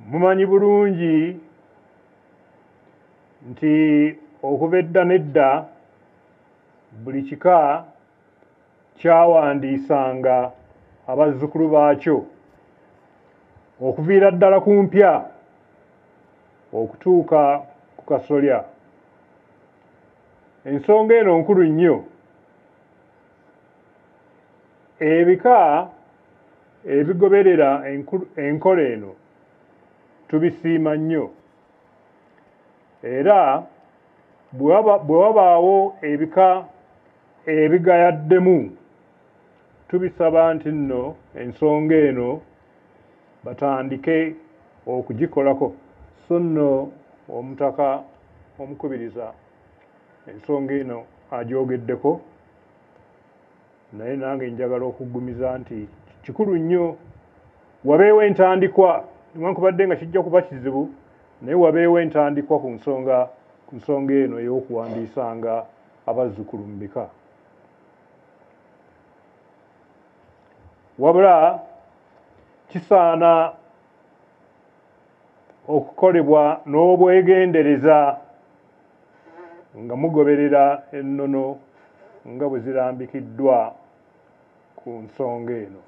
Mumanyi bulungi nti okuva edda n'edda buli kika kyawandiisanga abazzukulu baakyo okuviira ddala ku mpya okutuuka ku kasolya. Ensonga eno nkulu nnyo. Ebika ebigoberera enkola eno tubisiima nnyo, era bwe wabaawo ebika ebigayaddemu tubisaba nti nno ensonga eno batandike okugikolako. So nno omutaka omukubiriza ensonga eno agyogeddeko, naye nange njagala okuggumiza nti kikulu nnyo wabeewo entandikwa, newankubadde nga kijja kuba kizibu, naye wabeewo entandikwa ku nsonga eno ey'okuwandiisanga abazzukulu mu bika. Wabula kisaana okukolebwa n'obwegendereza nga mugoberera ennono nga bwe zirambikiddwa ku nsonga eno.